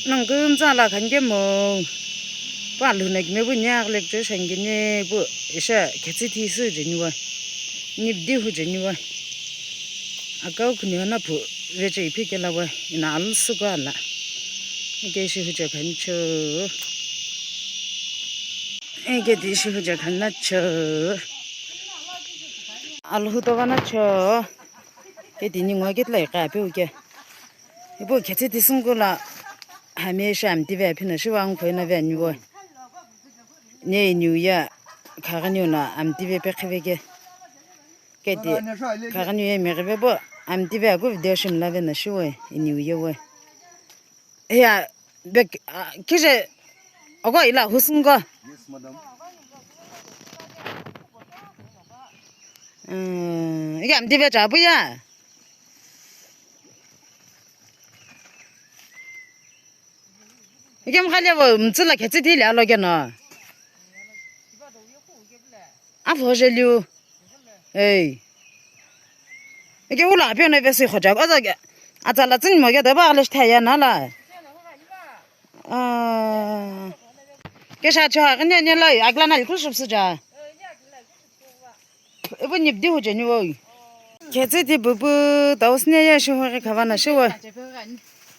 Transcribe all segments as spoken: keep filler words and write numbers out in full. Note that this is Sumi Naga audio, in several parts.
Nang kumtsa la khan kemo. Pa luna kime bu nya lecture shan kene bu isha khetsi thi su jeni wa. Nipdi hu jeni wa. Akau kuni hana pu veche ipi kela wa. Ina alu su kwa la. Ike ishi hu je khan cho. Ike di ishi hu je khan na cho. Alu hu to wa na cho. Ke di ni ngo ke tlai ka pe u ke. Ipu khetsi thi sungkula hami ishi amti ve aphina shiwa angkhoina ve aniwo. Ne iniu ye khaghaniu no amti ve pekhive ke. Keti khaghaniu ye mighive bo amti ve aku video shimla ve no shiwe iniu ye we. Eya bek kije oko ila husungo. Yes, madam. Mm, ike amti ve chapu ya. Ike mkhale vo mtsula khetsi thili alo keno. Apho je liu. Ei. Ike ula apyo na vesi khoja. Aza ke atsala tsin mo ke daba le thaya na la. Ah. Ke sha cha ke ne ne la agla na ku shup su ja. Ibu nipdi hu jeni woi. Khetsi thi pupu tausne ya shi hori khavana shi woi.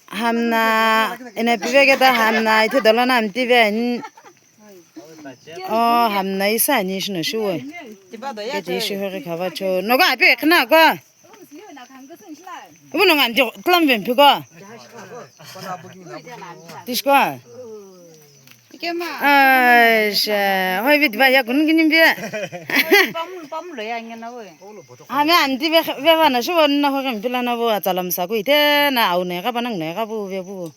Hamna ene pive keta hamna ithi dolana amti ve ani. Oh, hamna isa ani shino shi woi. Keti shi hori khava cho. Noga ape khna kwa. Ibu nonga ndi tlam vem piko. Tishko. Aisha, hoi vidi va ya kun kini bia. Pamu, pamu lo ya ngena we. Ame anti ve ve va na shuwa na ho kem pila na vo atsalam sa ku ite na au ne ga banang ne ga bu ve bu.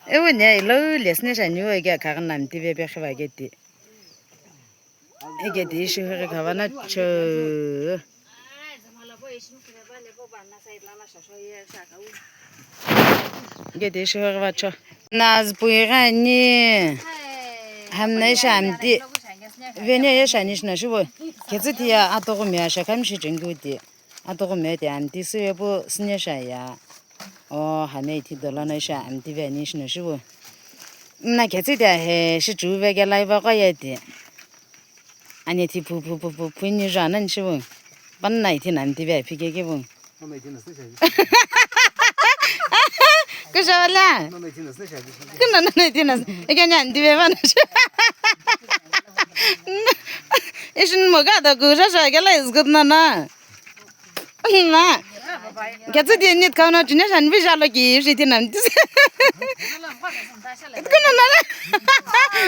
Ewe ne lo les ne sha ni we ga ka na anti ve ve va ke ti. Ike di ishi huri khavana cho. Ike di ishi huri vacho. Nazpui ghani. Hamna ishi amti. Vene ye shani shina shibo. Khetsi tiya atoghumi asha kamshi chengudi. Atoghumi ati amti sivepu sinesha ya. O hame ithi dolana isha amti ve ani shina shibo. Mna khetsi tiya he shichu ve ke laiva qoyeti. Ani ti pu pu pu pu pu ni jana ni shibu. Panna iti nan ti ve phi ke ke bu. Kusha wala. Kuna nan iti nan. Ike ni an ti ve ban. Ishin mo ga da kusha sha ke la is good na na. Na. Khetsi di nit kauna jine shan vi jalo ki shi ti nan ti. Kuna na.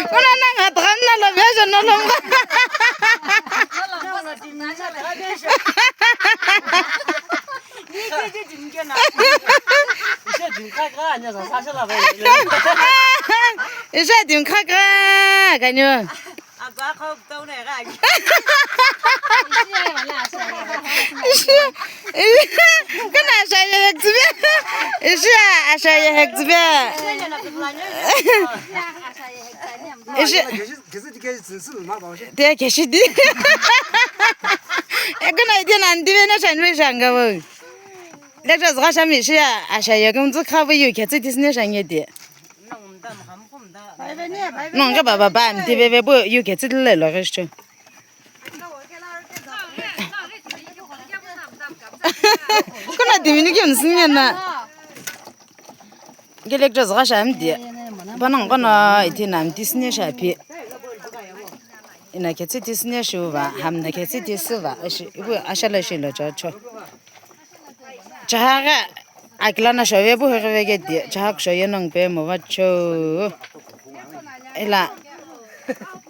Kuna na nga tran na lo ve shan na lo. Isha din kha kra kanyo. Ishi, ishi, kana asha ye hektibe. Ishi, asha ye hektibe. Ishi. Te keshi di. Ekuna iti nan dibe na shan we shanga wo. Lecture zgha shami ishi, asha ye kumzu kha we yu ketsi disne shan ye di. Nonga baba ba mti bebe bu yu ketsi le lo resto. Kuna dimini ki msinya na. Gelek jos ga sham di. Bana ngana iti nam tisne shapi. Ina ketsi tisne shuva, hamna ketsi tisuva. Ashi, ibu ashala shilo chocho. Chaha ga akilana shove bu hege vege di. Chaha kusho yenong pe mo vacho. Ila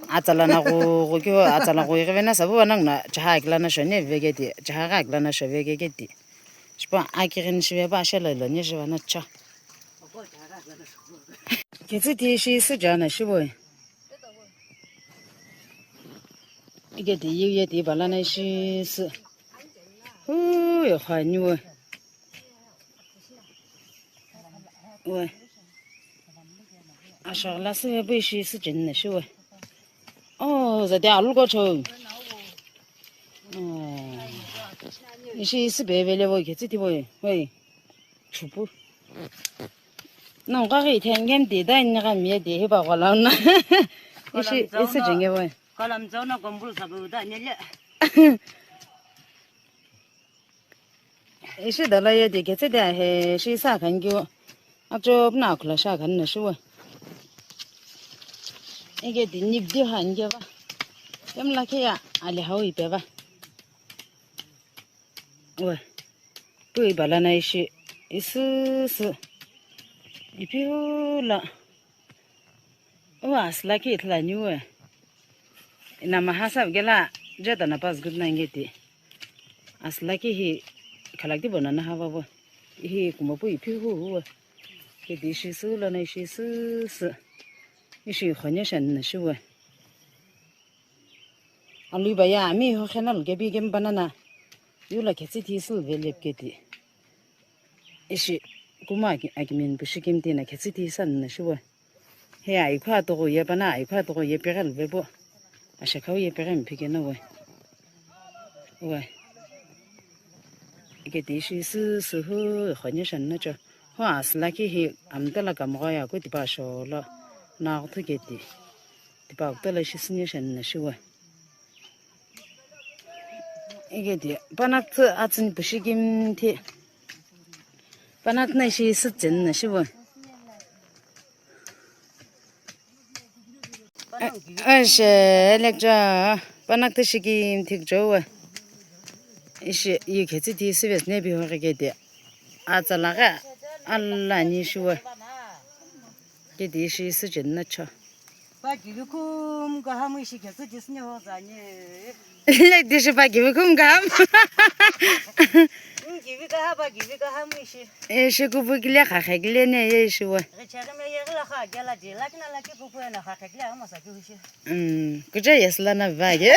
atsalana gu gu kyo atsala gu yege vena sabu vanang na chaha akilana shone vege di. Chaha ga akilana shove vege di. Shipa akirin shive ba shelo lo ni shiva na cha. Ketsi ti shi su jana shivo. Ike ti yu ye ti bala na shi su. Hu yo kha ni wo. Wo. Asha la se be shi su jin na shi wo. Oh, za de alu ko cho. Oh. Ishi su be be le wo ketsi ti wo. Wo. Chupu. Nongu ghi ithengem ti da ini gha mie ti hipa ghola na. Ishi, isi jinge boy. Kolam zona gombul sabu da nele. Ishi dala ye ti ketse de he shi sa khan kyo. Acho pna khula sha khan na shuwa. Ege ti nip di han ge ba. Kem la ke ya ali hau ipe ba. Wa. Pui bala na ishi. Isu su. Ipi la. Wa asla ki ithla ni we. Ina mahasa gela jeta na pas good na ngeti. Asla ki hi khalak di bona na hava bo. Hi kuma pu ipi hu hu we. Ke di shi su la na ishi su su. Ishi khonye shan na shi we. Alui ba ya, mi ho khena lu kebi kem banana. Yu la ketsi thi sul ve lep keti. Ishi, kuma aki, aki min pushi kim tina ketsi thi san na shi we. He ai kha to go ye bana, ai kha to go ye pegel ve bo. Asha khau ye pegem pike na we. We. Keti ishi su, su hu, khonye shan na cho. Ho asla ki hi, amtala kam go ya ku ti pa sho lo. Na go thu keti. Tipa kutola ishi sinye shan na shiwa. Ige di panat atsin pushi kim thi. Panat na ishi sitsen na shiwa. Ashe elektra panat shikim thik jowa. Ishi yu khetsi thi sibes ne bi hore ke di. Atsala ga Allah ni shiwa. Ke di ishi sitsen na cho. Pa kivi khum kaha mu ishi ketsu jisne ho zanye. Le di shi pa kivi khum kaha mu. Kivi kaha pa kivi kaha mu ishi. E shi kupu kile khakhe kile ne ye ishi wa. Richari me ye la kha gela di la kina la ki kupu na khakhe kile ama sa ki ishi. Mm, kuja yes la na ba ge.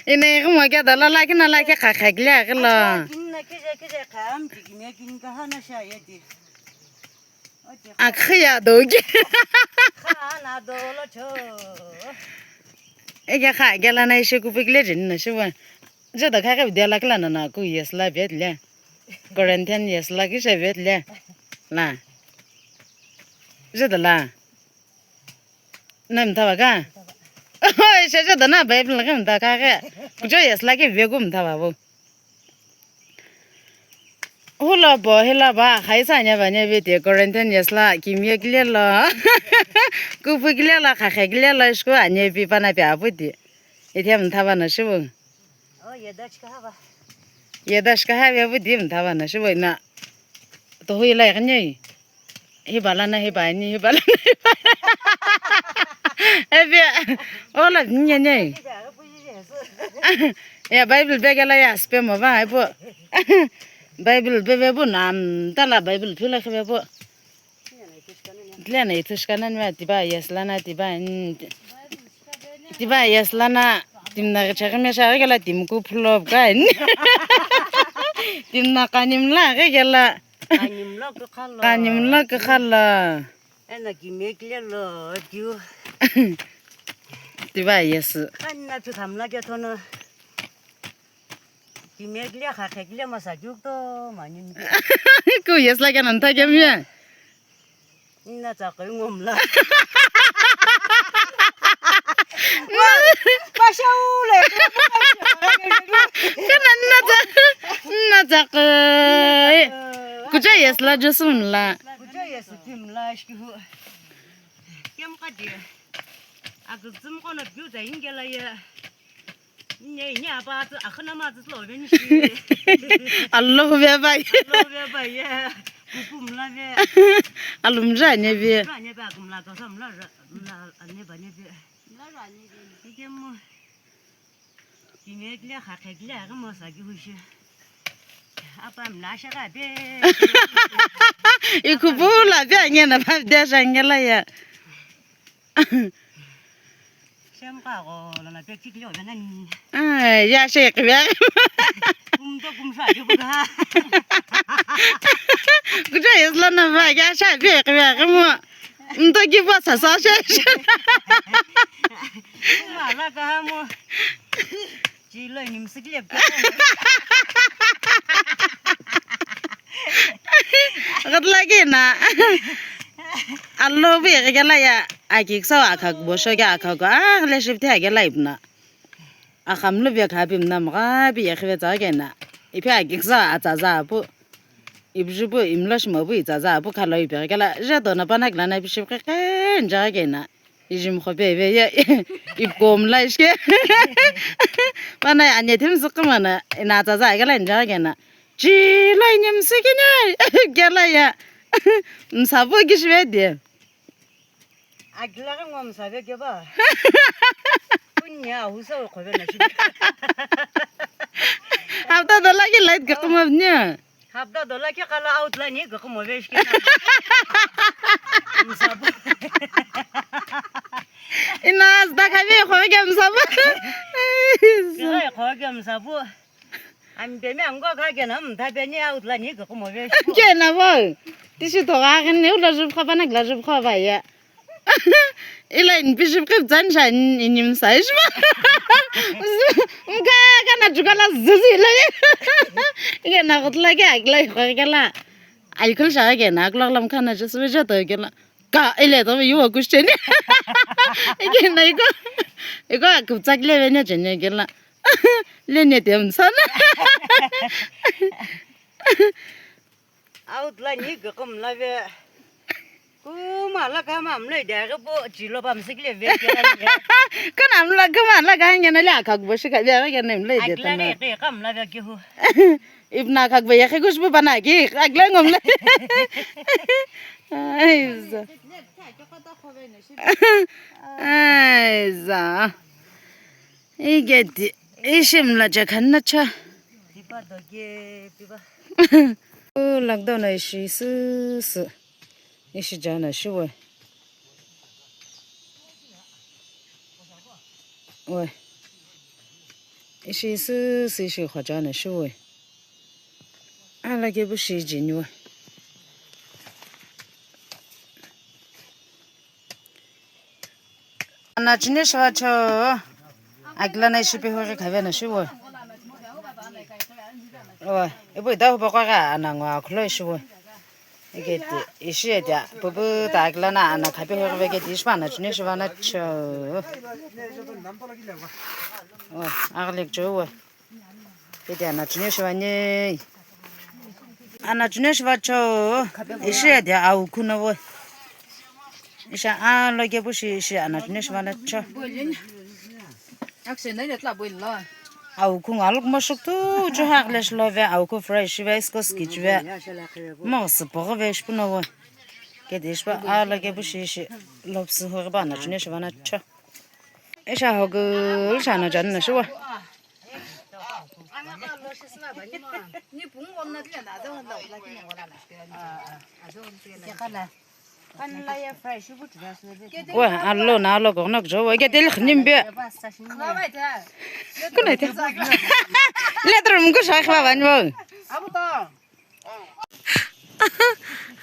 Ina ye mo ke da la la kina la ke khakhe kile la. Kin na kije kije kham di me kin kaha na sha ye di. Akhiya dogi. Ege kha gela na ishi kupu kile jin na shiwa. Je da kha ke dia la kila na na ku yes la bet le. Quarantine yes la ki she bet le. La. Je da la. Na mtha ba ka. Oi, she je da na Bible ke mtha ka ke. Ku jo yes la ke ve ku mtha ba bo. Hulo bo hila ba khaisa anya ba nya be te quarantine yes la kimye kile lo. Kupu kile lo khakhe kile lo shko anya bi pana pe abu di. Ethe mtha ba na shibu. Oh, ye da shka ha ba. Ye da shka ha be abu di mtha ba na shibu na. To hui la nya. Hiba lana hiba ani, hiba lana hiba. Ebe, ola nyenye. Ya Bible begela ya spe mo ba, ebo. Bible bebe bu nam, tala Bible pula ke bebo. Tlena itushkana nwa tiba yes lana tiba. Tiba yes lana timna chakme shari gela timku phulo kan. Timna kanimla gela. Kanimlo khala. Kanimlo khala. Ena kimekle lo diu. Tiba yes. Kanna tu thamla ke thono. Kimekle kha khekle masa juk to manin. Ku yes la kana ta kemya. Inna tsaqi ngomla. Pashaule. Kana inna tsa, inna tsaqi. Kuja yes la josun la. Kuja yes tim la shkihu. Kem qadi. Agzum kono biu da ingela ya. Nye, nye apa tu akhana ma tu lo ben shi. Allahu be bai. Allahu be bai ya. Kukum la be. Alum ja ne be. Ja ne be akum la ka sam la ja, la ne ba ne be. La ja ne be. Ike mo. Kimekle kha khekle aga mo sa ki hushi. Apa mla sha ga be. Ikubu la be ngena ba de ja ngela ya. Shem ka go la na pek tik lio na ni. Ah, ya she ke ya. Kum to kum sha ju ga. Kuja yes la na ba ya sha be ke ya mo. Nto ki ba sa sa she. Kuma la ka mo. Ji lo ni msik le. Ghütla kina. Alo bu yeghi kela ye, aki küsau akha kubo shoke akha ku, ah, le shift ha kela ipuna. Akhamlu be khapi mna mgha bi yeghi ve tsa kena. Ipi aki küsau atsa za pu. Ipi ju pu imlo shimo pu itsa za pu khalo ipi kela. Je dona pana kila na ipi shift khe khe nja kena. Ijimkho peve ye, ipko mla ishke. Pana anye thim sükümana, ina tsaza agala inja kena. Chilo inyim sikini, gela ya. Msabu kishve de. Agila ka ngwa msabe ke ba. Kunya husa o khobe na shi. Hapta dola ki light ka kuma nya. Hapta dola ke kala out la ni gakhumo ve shikena. Msabu. Ina sda khavi kho ke msabu. Kira kho ke msabu. Ambe mi ango ka ke na mtha be ni out la ni gakhumo ve. Ke na bo. Tishi to ga ke ni ula jup kha bana gla jup kha ba ya. Ila in bishop ke zan sha in in im sai shwa. Mka kana jukala zizi la. Ike na gutla ke akla ikho kela. Alkol sha ke na akla lam kana just we jato kela. Ka ile to yu wa kusheni. Ike na iko. Iko akupsak le venya jenya kela. Le ne tem sana. Out la ni gakam la ve. Kuma la kama amlo de ga bo chilo bam sikle ve ke la ni. Kana amlo kama la ga ngena la ka gbo shika de ga ngena amlo de ta na. Ke kam la ve ke hu. Ipna ka gbo ya ke kush bu bana ki agla ngom la. Aiza. Aiza. Igeti ishim la jakhan na cha. Pipa doge pipa. Lockdown na ishi süsü. Ishi jana shiwe. We. Ishi süsü ishi khajana shiwe. Ala ke bu shi jiniwe. Ana chine shiva cho. Akila na ishi pe hori kave na shiwe. Owa, ibu ida hubo kwa ga ana ngwa khulo shiwe. Ike ti ishi ya dia bubu ta akila na ana khape hori ve ke ti ishi pa na chine shiva na cho. Owa, aglik cho we. Kete ana chune shiva ne. Ana chune shiva cho. Ishi ya dia au kuno wo. Isha a lo ke bu shi ishi ana chune shiva na cho. Au ku ngal mo shuk tu cho hak le shlo ve au ku fresh ve isko ski ve. Mo se po ve shi puno wo. Kete shiva a lo ke bu shi ishi lop su ho ba na chune shiva na cho. Isha ho gul sha na jan na shiva. Wa, alo na alo kok nok jo, wa, ke tel khnim be. Kuna te. Letter mungko shai khwa ban bo.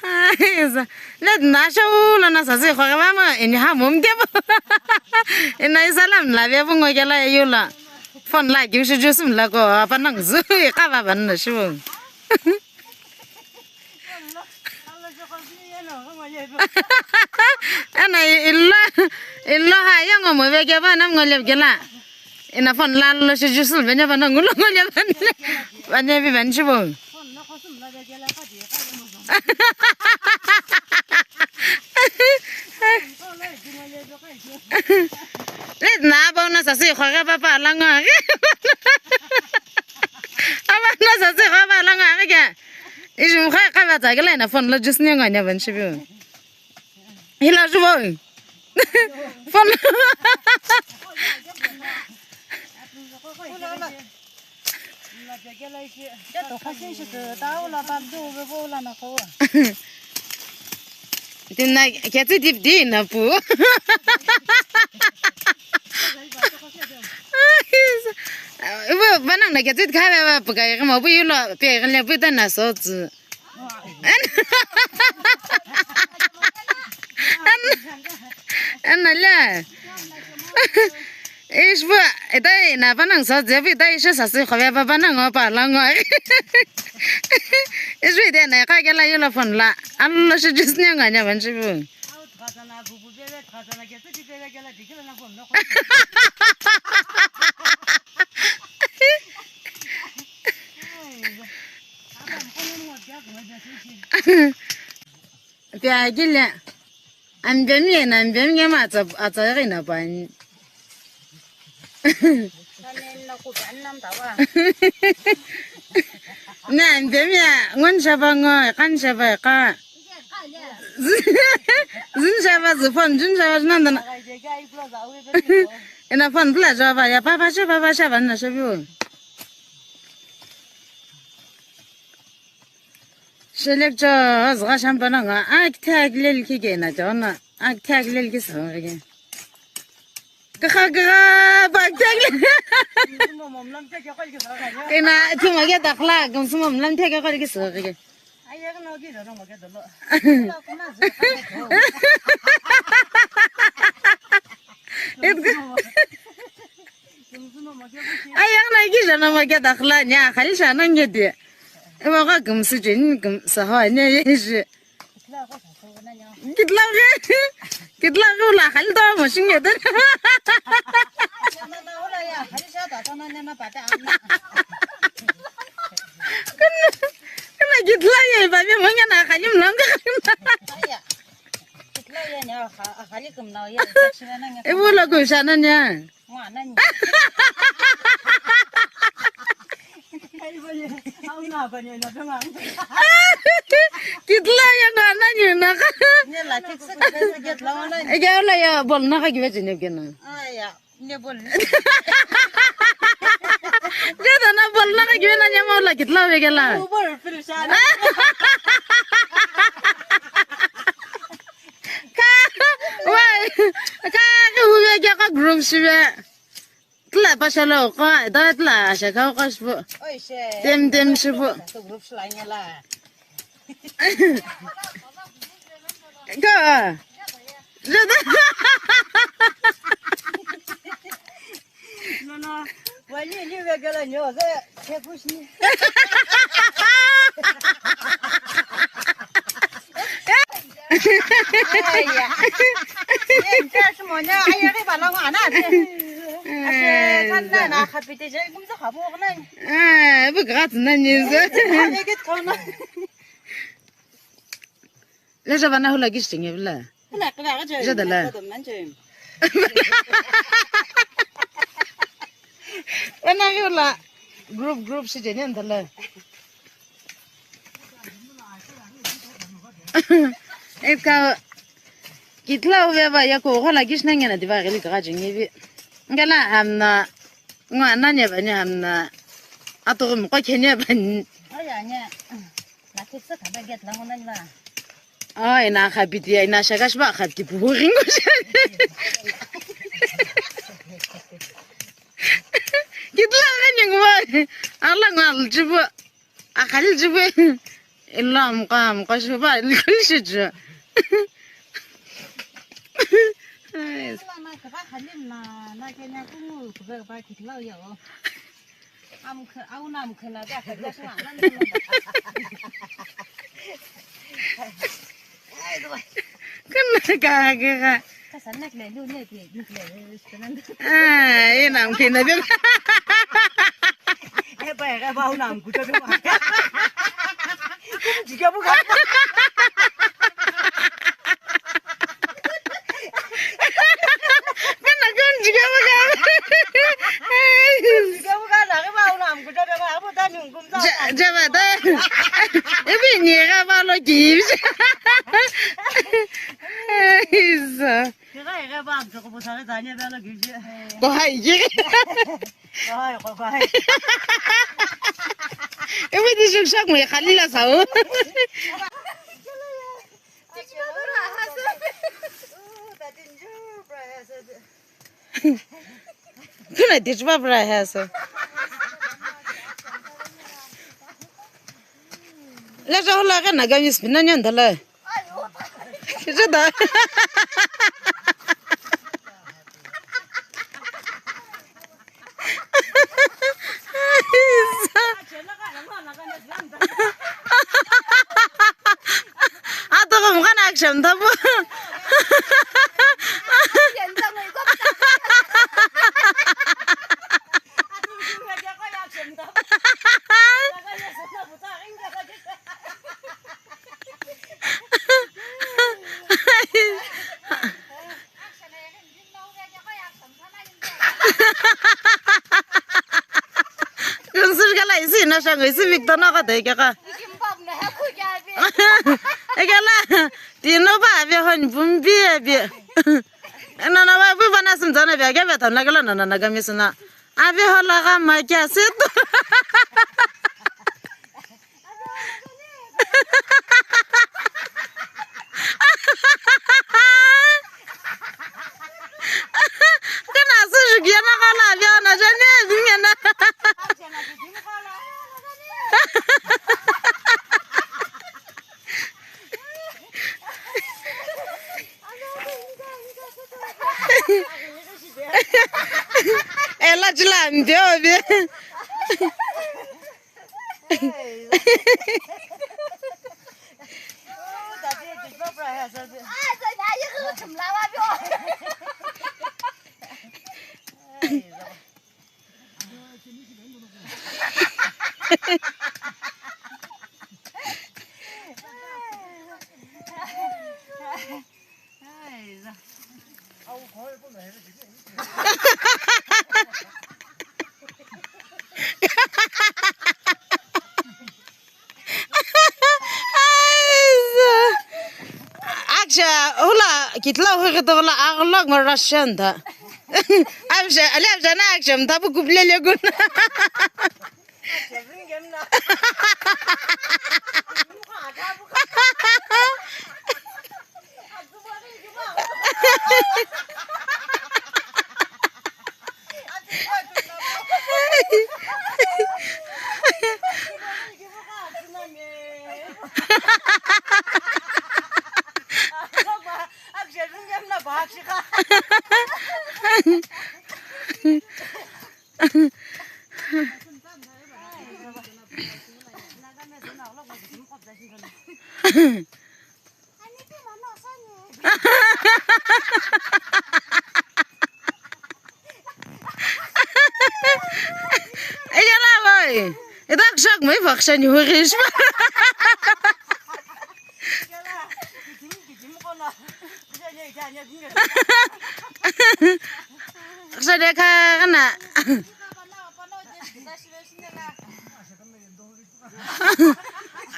Aiza. Let na sha u la na sa se khwa ba ma ini ha mum ke ba. Ina isa lam la be bu ngo ke la yu la. Phone la ki shu ju sim la ko apa nang zu ka ba ban na shu. Ana illa illa ha yang mo be ke ba nam ngo le ke la. Ina phone la lo shi jusul benya bana ngulo ngole bane bane bi ban shibo. Let na ba na sa si khore ba pa la nga. Aba na sa si khore ba la nga ke. Ijum kha ka ba ta ke la na phone lo jus ne nga nya ban shibo. Hila jubo. Phone. Tina ketsi dip di na pu. Ibu banang na ketsi kha ba pu ka ma bu yulo pe le bu ta na so tsu. Ana la. Ish bu, ita ina panang so je bu ita ish sa si khobe pa panang o pa lang o. Ijui de na iqa kela yelo phone la. Allo shi juice ne nganya ban chibu. Pia gile. Anbemi ena anbemi ngema atsa atsa ina pani. Na anbemi ya ngon shaba ngo kan shaba ka. Zin shaba zu phone zin shaba nanda na. Ena phone bla shaba ya papa shaba papa shaba na shabi. Shelek cho azga shampana nga ak thak lel ki ke na cho na ak thak lel ki so ke. Kha kha ba thak. Ina thuma ke dakhla gum sum lam thak ke ki so ke. Ayang na ki jana ma ke dakhla nya khali shana ngedi. Ema ka gum su jin gum sa ha ne ye shi. Kitla ghi, kitla ghi ula khali dawa machine yedin. Kana, kana kitla ye ba be manya na khali mlang ka khali. Ibu lo ku shana nya. Kitla ya na na ni na ka. Ege la ya bol na ka gibe jine gena. Jada na bol na ka gibe na nya mo la kitla be gela. Ka, wai, ka, ka hube ke ka group shibe. Tla pa shala ka, da tla sha ka ka shibu. Tem tem shibu. Ka. Jada. No, no. Wali ni vegala nyo, ze, che pushni. Aya. Ye, che shmo ne, aya, ke bala ngana, che. Ashe, kan na, na, khapite, je, kum sa khabo, na. Ah, bu grat na ni, ze. Aya, ke khona. Le jaba na hula gish tinge bila. Jadala. Ena hula group group shi jeni andala. Eka kitla uve ba ya ko hola gish na ngena diva gili ka jingi bi. Ngala hamna ngwa nanya ba nya hamna. Ato ko ko kenya ba. Aya nya. Lakhi tsü khata gate la ngona ni ba? Ah, ina khabiti, ina shaka shiba khabiti puhu ringu shi. Kitla ka nyingwa. Ala ngal jibu. Akhali jibu. Illa amqa, amqa shiba, illa shi ju. Ai. Kala na kaba khalim na, na kenya kumu kuba ba kitla ya o. Am kh-, au nam khna da kha da shwa, nan nan. Kan ka ka ka. Ka san nak le lu ne ti, nak le, nan. Ah, e nam khna da. E ba, e ba, au nam ku da. Kum jiga bu ka. Kana kan jiga ba ka. Jiga ba ka na ba una am kuta ba abu ta ni kum ta. Ja, ja ba ta. Ebi ni ga ba lo ki. Isa. Jiga ga ba am ko bu sa ga ni ba lo ki. Ko hai ji. Ko hai, ko hai. Ebi ni shuk shak mo khali la sao. Kuna tichwa bra ha so. La ja hola ga na ga mis bina nyan dala. Jada. Mgana action tapu. Kunsur kala isi na shango isi Victor na kata ekeka. Ekela tino ba ave hon bumbi ave. Nana ba bu bana sim zana be ake be tana kala nana na gami suna. Ave hola ga ma kya se to. Kana su jukiya na kala bya na jane bingena. Ela jila ndio be. Aksha hula kitla hui kito hula aglak ma Russian da. Aksha ali aksha na aksha mtapu kuple legun. Eyala boy, ita kshak mai vakshani hurish. Kshani ka kana.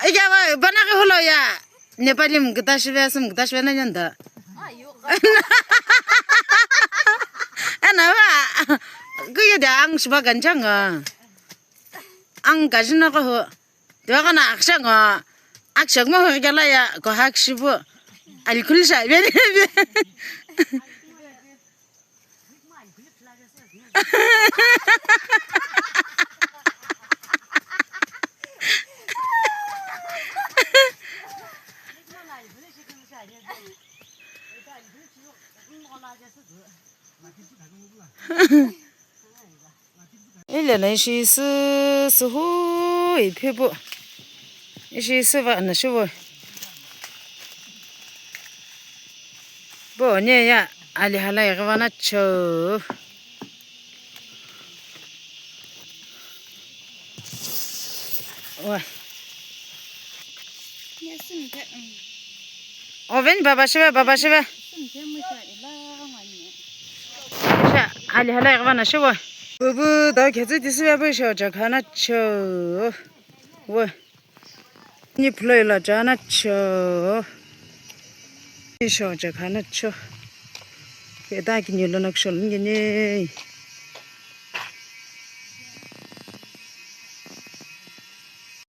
Iya boy, bana ke hulo ya. Nepali mkita shive, sum mkita shive na nyanda. Ana wa, kuya de ang shiba ganchang. Ang kajina ko ho. Dewa kana akshang. Akshang mo ho gala ya, ko hak shibu. Alkul sha, beni. Ile na ishi sü sü hu iphi pu. Ishi sü va na shu vo. Bo ne ya ali hala ighi va na cho. Wa. Oven baba shiva, baba shiva. Sha, ali hala ighi va na shiva. Bubu, da khetsu tisiva bu sho jakhana cho. Wa. Ni phloi la jana cho. Ni sho jakhana cho. Keda kini lo nak shol ngini.